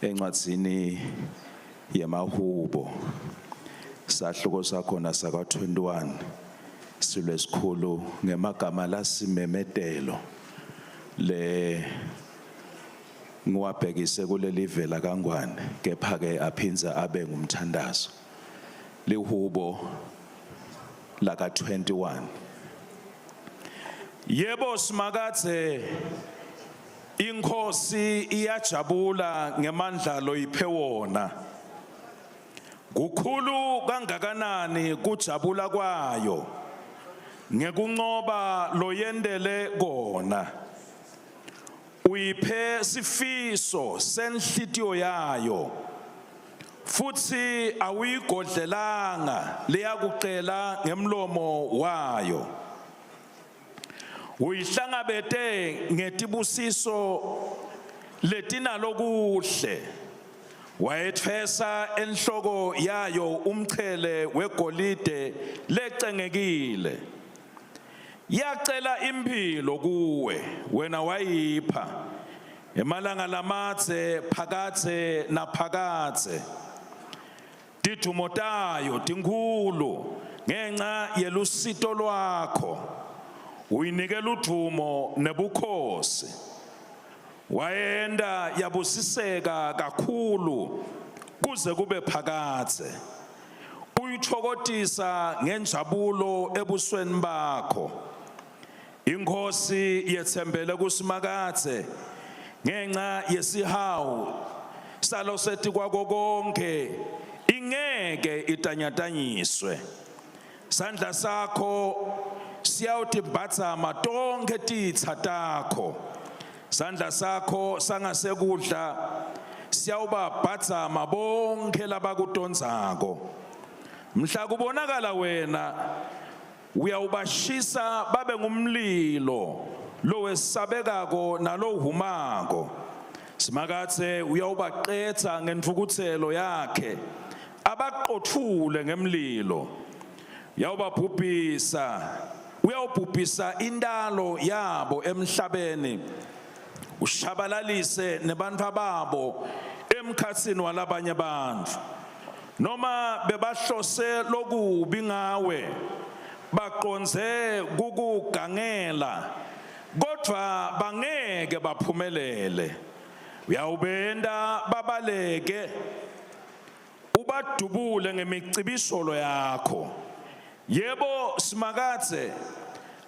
Encwadzini yemahubo sahluko sakhona saka 21 silwesikhulu ngemagama lasimemetelo le ngiwabhekise kuleli vela kaNgwane kepha ke aphinza abe ngumthandazo. Lihubo laka 21. Yebo Simakadze, inkosi iyajabula ngemandla loyiphe wona. Kukhulu kangakanani kujabula kwayo ngekuncoba loyendele kona. Uyiphe sifiso senhlitiyo yayo futsi awuyigodlelanga leyakucela ngemlomo wayo. Uyihlangabete ngetibusiso letinalokuhle, wayetfesa enhloko yayo umchele wegolide lecengekile. Yacela imphilo kuwe, wena wayipha emalanga lamadze phakadze naphakadze. Tidumo tayo tinkhulu ngenxa yelusito lwakho, uyinike ludvumo nebukhosi. Wayenta yabusiseka kakhulu kuze kube phakadze. Uyitfokotisa ngenjabulo ebusweni bakho. Inkosi yetsembele kuSimakadze ngenxa yesihawu saloseti kwako konke, ingeke itanyatanyiswe. Sandla sakho siyawutibhadzama tonkhe titsa takho, sandla sakho sangasekudla siyawubabhadzama bonkhe labakutondzako. Mhla kubonakala wena uyawubashisa babe ngumlilo lowesabekako nalohumako. Simakadze uyawubaqedza ngentfukutselo yakhe, abaqotfule ngemlilo. Uyawubabhubhisa, uyawubhubhisa intalo yabo emhlabeni, ushabalalise nebantfwa babo emkhatsini walabanye bantfu. Noma bebahlose lokubi ngawe, baqondze kukugangela, kodvwa bangeke baphumelele. Uyawubenta babaleke, ubadubule ngemicibisholo yakho. Yebo Simakadze,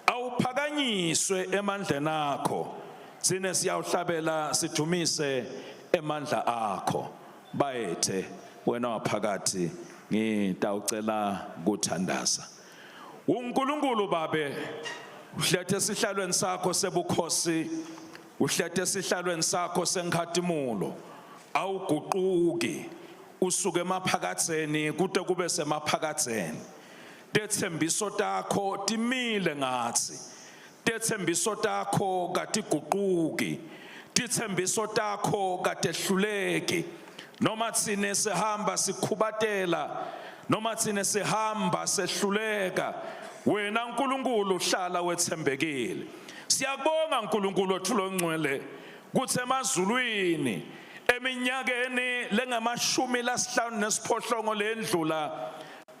awuphakanyiswe emandleni akho, tsine siyawuhlabela sidumise emandla akho. Bayethe wena waphakathi, ngitawucela kuthandaza. UNkulunkulu babe uhlethe esihlalweni sakho sebukhosi, uhlethe esihlalweni sakho senkhatimulo, awuguquki, usuke emaphakadzeni kute kube semaphakadzeni. Tetsembiso takho timile ngatsi, tetsembiso takho katiguquki, titsembiso takho katehluleki. Noma tsine sihamba sikhubatela, noma tsine sihamba sehluleka, wena Nkulunkulu uhlala wetsembekile. Siyakubonga Nkulunkulu wetfu longcwele kutsi emazulwini eminyakeni lengamashumi lasihlanu nesiphohlongo lendlula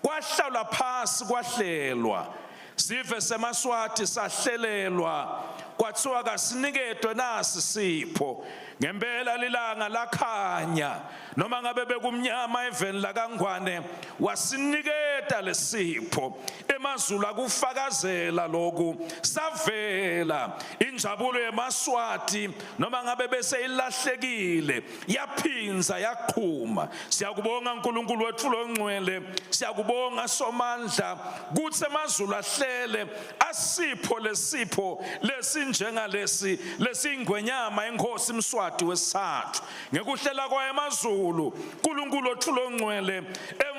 kwahlalwa phasi, kwahlelwa sive semaSwati, sahlelelwa kwathiwa kasiniketwe nasi sipho. Ngempela lilanga lakhanya noma ngabe bekumnyama eveni lakaNgwane, wasiniketa lesipho. Emazulu akufakazela lokhu, savela injabulo yemaSwati noma ngabe bese ilahlekile, yaphinza yaqhuma. Siyakubonga Nkulunkulu wetfu longcwele, siyakubonga Somandla kutsi emazulu ahlele asipho lesipho lesinjengalesi lesingwenyama inkosi Mswati wesithathu. Ngekuhlela kwayo emazulu, Nkulunkulu wetfu longcwele,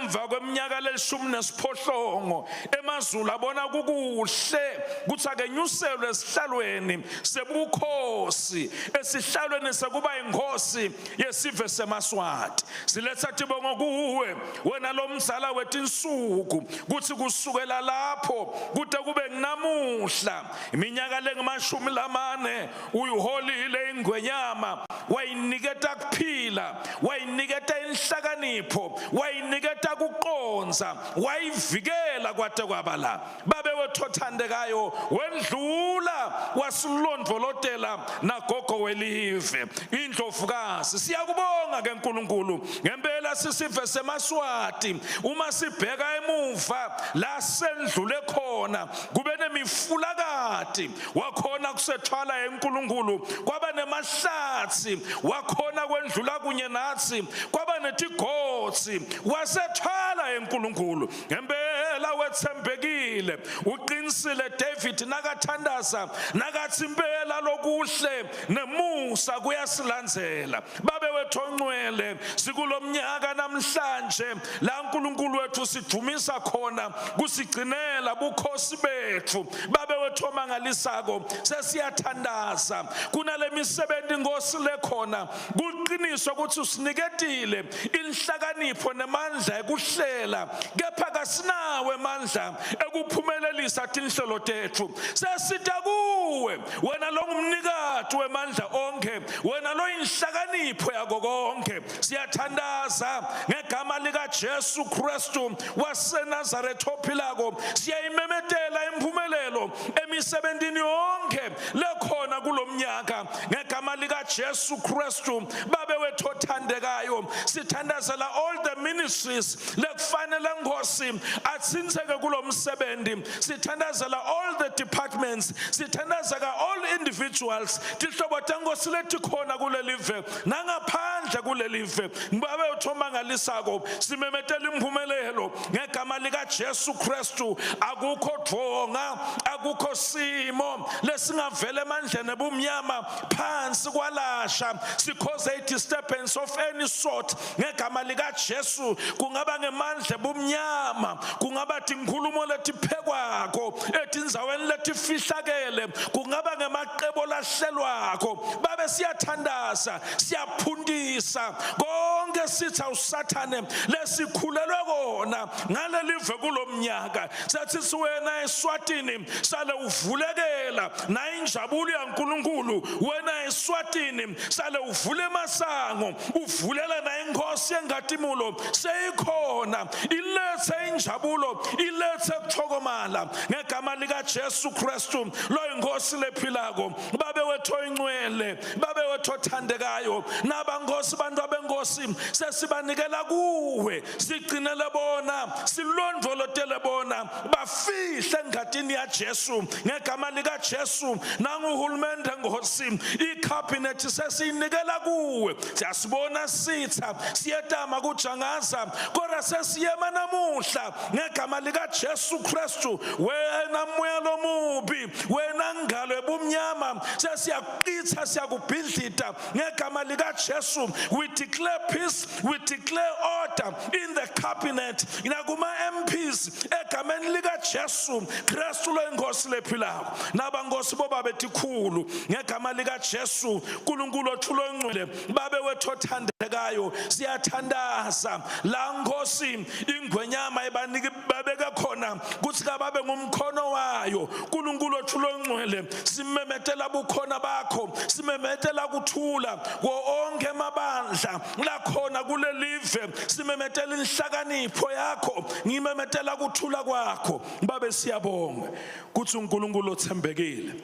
Emva kweminyaka lelishumi nesiphohlongo emazulu abona kukuhle kutsi akenyuselwe esihlalweni sebukhosi, esihlalweni sekuba inkhosi yesive semaSwati. Siletha tibongo kuwe wena lomdzala wetinsuku kutsi kusukela lapho kute kube nginamuhla iminyaka lengemashumi lamane uyiholile ingwenyama, wayiniketa kuphila, wayiniketa inhlakanipho, wayiniketa kuqondza, wayivikela kwate kwaba la. Babe wethu othandekayo, wendlula wasilondvolotela nagogo welive indlovukazi. Siyakubonga ke Nkulunkulu, ngempela sisive semaSwati uma sibheka emuva la sendlule khona kube nemifulakati wakhona kusethwala eNkulunkulu, kwaba nemahlathi wakhona kwendlula kunye nathi, kwaba netigodzi wasethwala eNkulunkulu. Ngempela wetsembekile, uqinisile David nakathandaza nakathi impela lokuhle nemusa kuyasilandzela. Babe wethu ongcwele, sikulomnyaka namhlanje la uNkulunkulu wethu sidvumisa khona kusigcinela bukhosi bethu. Babe wethu omangalisako, sesiyathandaza kunale misebenzi Nkosi lekhona. Kuliqiniso ukuthi usiniketile inhlakanipho nemandla ekuhlela, kepha kasinawo emandla ekuphumelelisa tinhlelo tetfu. Sesita kuwe wena longumnikati wemandla onke, wena loyinhlakanipho yako konke. Siyathandaza ngegama likaJesu Kristu waseNazaretha ophilako, siyayimemetela impumelelo emisebentini yonke lekhona kulomnyaka ngegama likaJesu Kristu. Babe wethu othandekayo, sithandazela all the ministries lekufanele Nkosi atsintseke kulomsebenzi. Sithandazela all the departments, sithandazela all individuals, tihlobo tenkosi letikhona kulelive nangaphandle kulelive. Babe wethu omangalisako, simemetela impumelelo ngegama likaJesu Kristu. Akukho dvonga, akukho simo lesingavela emandleni ebumnyama phansi kwalasha sikhoze a disturbance of any sort ngegama likaJesu. Kungaba ngemandla ebumnyama, kungaba tinkhulumo letiphekwako etindzaweni letifihlakele, kungaba ngemacebo lahlelwako. Babe, siyathandaza, siyaphuntisa konke sitha usathane lesikhulelwe kona ngalelive kulomnyaka. Sathi siwena eSwatini sale uvulekela na injabulo yaNkulunkulu, wena eSwatini sale uvule emasango, uvulela na inkosi yengatimulo seyikhona, ilethe injabulo, ilethe kuthokomala ngegama lika Jesu Kristu loyinkosi lephilako. Babe wethu oyingcwele, babe wethu othandekayo, nabankosi bantu abenkosi sesibanikela kuwe, sigcinele bona, silondvolotele bona, bafihle engatini yaJesu ngegama likaJesu. Nanguhulumende Nkosi, icabinet sesiyinikela kuwe. Siyasibona sitha siyetama kujangaza, kodwa sesiyema namuhla ngegama likaJesu Kristu. Wena moya lomubi, wena ngalo ebumnyama, sesiyakuqitha, siyakubhidlita ngegama likaJesu. We declare peace, we declare order in the cabinet nakuma MPs egameni likaJesu Kristu loyinkosi lephilako. Nabankosi bobabe tikhulu ngegama likaJesu. uNkulunkulu othula ongcwele, babe wethu othandekayo, siyathandaza la Nkosi ingwenyama ebanike babeke khona kuthi kababe ngumkhono wayo. uNkulunkulu othula ongcwele, simemetela bukhona bakho, simemetela kuthula kuwo onke amabandla lakhona kulelive, simemetela inhlakanipho yakho, ngimemetela kuthula kwakho. Babe, siyabonga kuthi uNkulunkulu othembekile,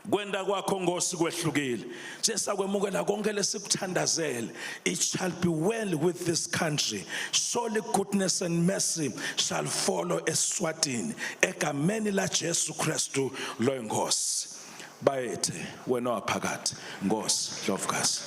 kwenda kwakho Nkosi kwehlukile. Sesakwemukela konke lesikuthandazele. It shall be well with this country. Surely goodness and mercy shall follow eSwatini egameni la Jesu Kristu loyinkosi. Bayethe wena waphakathi, Nkosi Ndlovukazi.